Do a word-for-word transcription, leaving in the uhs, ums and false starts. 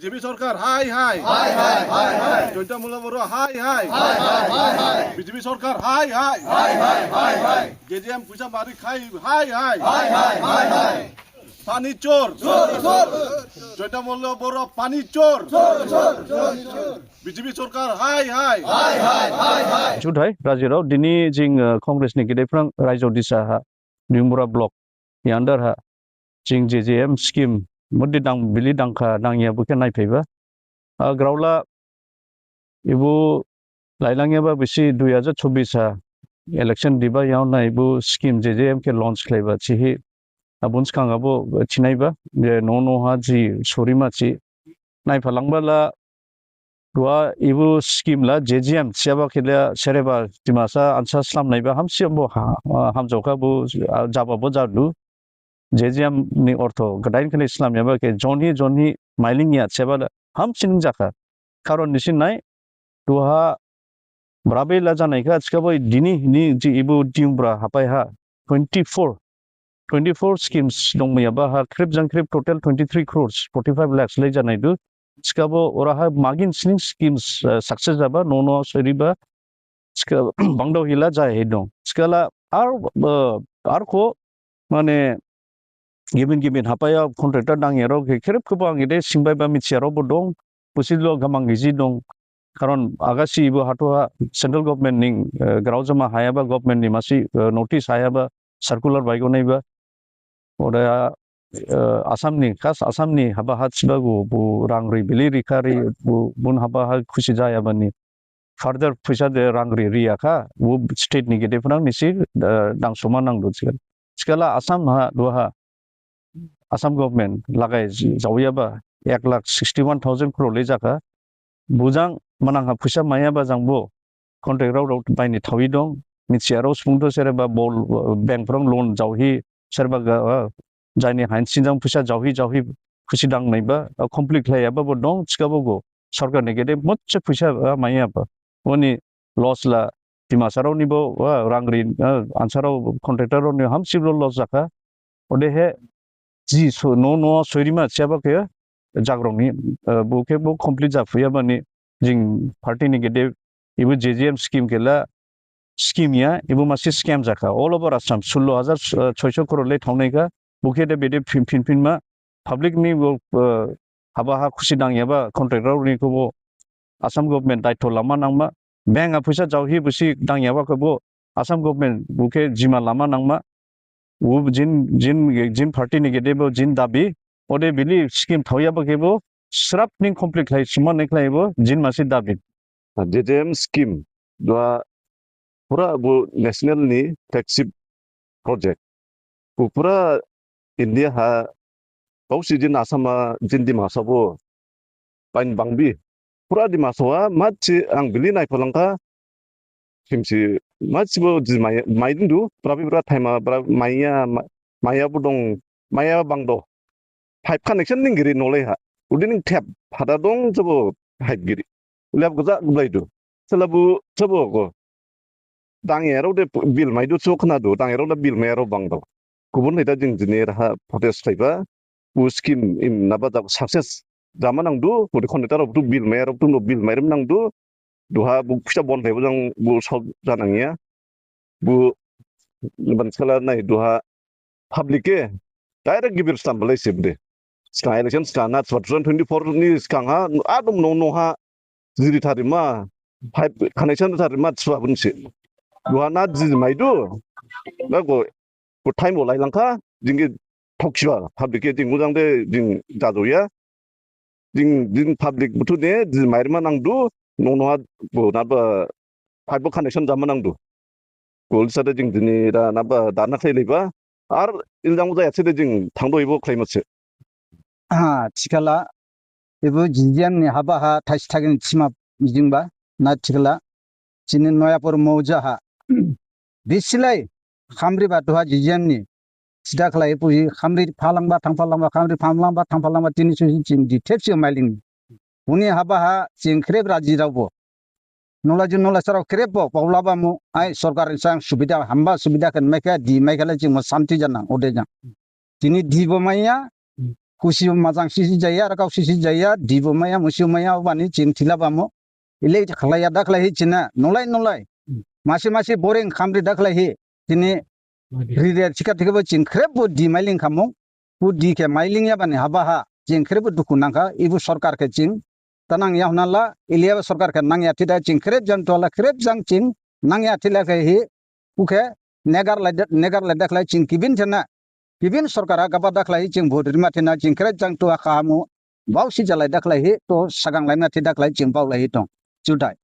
B J P sorkar hai hai. Hai hai hai hai. Joyanta Malla Borua hai hai. Hai hai hai hai. B J P sorkar hai hai. Hai hai hai hai. J J M puisa mari khai hai hai. Hai hai hai hai. Pani chor. Chor chor. Joyanta Malla Borua pani chor. Chor chor chor chor. B J P sorkar hai hai. Hai hai hai hai. Juthai rajirao, dini jing, eh, Congress ni gede phrang Raijadisa ha, Diyungbra block ni under ha, jing J J M scheme mudi dang bili dangkha dangya bokhe naiphaiba. Ah, graola ibu lailangyaba bisi dui hajar chobis ha election diba yaona ibu scheme J J M khe launch khlaiba thihi. Abun sgang abo thinaiba, je noh noh ha ji sorima thi. Naiphalangba la, duha ibu scheme la J J M thiyaba khe la sereba Dimasa ansa slam naiba hamsi bo ha-, ah, hamjaokha bo, ah, jaba bo jadu. J J M ni ortho gdain khe slamyaba khe jonhi jonhi mailingya thiyaba la hamsi ning jakha. Karon nisi nai, duha brabe la janaikha, thikhabo dini ni ji ibu Diyungbra hapai ha twenty-four, twenty-four schemes dongmayaba ha khrip jang khrip total twenty-three crores forty-five lakhs lai janaidu. Thikhabo ora ha magin sning schemes, eh, success jaba, noh noh soriba, thikha bangdao hila jai hai dong. Thikhala ar, eh, ar kho, mane, gibin gibin hapaya contractor dangyarao khe khrip khe bo ang ede singbaiba mithiyarao bo dong, pusi lo gamang giji dong. Karon agasi ibu hatho ha central government ning, eh, graojama hayaba government ni masi, eh, notice hayaba circular baigonaiba. Ode, eh, Assam ni, khas Assam ni haba ha thiba gu, bu rang ri bili rikha ri, bu, bun haba ha khusi jayabani. Further puisa de rang ri riyakha, bu state ni gede phrang nisi, eh, dangsoma nangdu thikhala. Thikhala Assam ha, duha, Assam government lagai j-, jaoyaba, ek lakh sixty-one thousand crore lai jakha. Bujang manang ha puisa mayaba jang bo, contractrao rao baini thaohi dong, mithiyarao subung tho sereba bol, bank phrang loan jaohi, sereba ga, ah, jaini hain sinjang puisa jaohi jaohi khusi dangnaiba, ah, complete khlaiyaba bo dong, thikhabo go. Sorkar ni gede mochse puisa, ah, mayaba. Oni loss la, Dimasarao ni bo, ah, rang ri, ah, ansarao contractorrao ni hamsi bo loss jakha. Odehe, ji so, noh noh sorima thiyaba khe, jagrong ni, eh, bo khe bo complete japhuyabani, jing party ni gede, ibu J J M scheme khe la, scheme ya, ibu masi scam jakha. All over Assam, sullo hajar, eh, soiso crore lai thaonaikha, bo khe de bede phin, phin, phinma, public ni bo, eh, haba ha khusi dangyaba contractrao ni khe bo, Assam government daitho lama nangma, bank ha puisa jaohi busi dangyaba khe bo, Assam government bo khe jima lama nangma, Bo jin, jin, jin party ni gede bo jin dabi, ode bili scheme thaoyaba khe bo, srap ning complete khlai, suma ning khlai bo, jin masi dabi. J J M scheme, duha pura bo national ni flagship project. Bo pura India ha, baosi jin Assam ha, jin Dimasa bo, pain bangbi. Pura Dimasa ha, machi ang bili naiphalangkha, simsi, machi bo ji mai, mai dingdu, pura bi pura thaima, pura maiya, ma-, maiya bo dong, maiya bangdo. Pipe connection ning giri nolai ha. Udi ning tap, phada dong, jabo pipe giri. Uliap goja gublaidu. Selabu, jabo go. Dangyarao de bill maidu so khnadu, dangyarao de bill maiyarao bangdu. Gubun haida jing jini raha protest khlaiba, bo scheme im naba jab success jama nangdu, bo de contractorrao buthu bill maiyarao buthu no bill mairim nangdu, duha bo khusa bon khlaiba jang bo solve janangya, bo ban skala nai duha public khe direct gibir slam balai sibde. Sgang election sgang na two thousand twenty-four ni sgang ha, adum noh noh ha, jiri tharima, pipe connection tharima, swa bunsi. Duha na jiri maidu, na go, go time bo lailangkha, jing khe thokhiba, public khe jing mujang de, jing jajoya. Jing, jing public buthu de, jiri mairima nangdu, noh noh ha, go na ba, pipe bo connection jama nangdu. Gol sade jing dini da naba dana khlailaiba. Ar iljang bo jaya sede jing thangdo ibo khlaimase. Ha, thikhala, ibo J J M ni haba ha thaisi thagini thima mijingba, na thikhala, jini Noyapur mouja ha. Bisilai, khamri ba duha J J M ni. Sida khlai puji, khamri phalangba, thangphalangba, khamri phalangba, thangphalangba, tini susi jing di thepsi mailing. Boni haba ha, jing khrip rajiraobo. Nolai jun nolai sarao khrip bo, paula ba mu, ai, sorkar ni sang subida, hamba subida khe maikha, di maikha le jing mo santi jana, ode jang. Tini di bo maiya, Kusi majang sisi jaya, rakau sisi jaya, dibo maya, musi maya, obani ching thila bamu. Elei khlaiya dakhlaihi china, nolai nolai. Masi masi boring khamri dakhlaihi, chini rire chika thikhabo ching khrip bo di mailing khamu. Bo di khe mailing yabani haba ha, ching khrip bo dukhu nangkha, ebo sorkar khe ching. Tanang yaohonla, elei bo sorkar khe nangya thida ching khrip jang tola, khrip jang ching nangya thila khe hi, bo khe negar lai da-, negar lai dakhlai ching gibin thena. Gibin sorkar ha gaba dakhlai ching vote rima thena ching khrip jang toha khamu. Baosi jalai dakhlaihi to sagang laima thi dakhlai ching baolaihi dong. Juthai.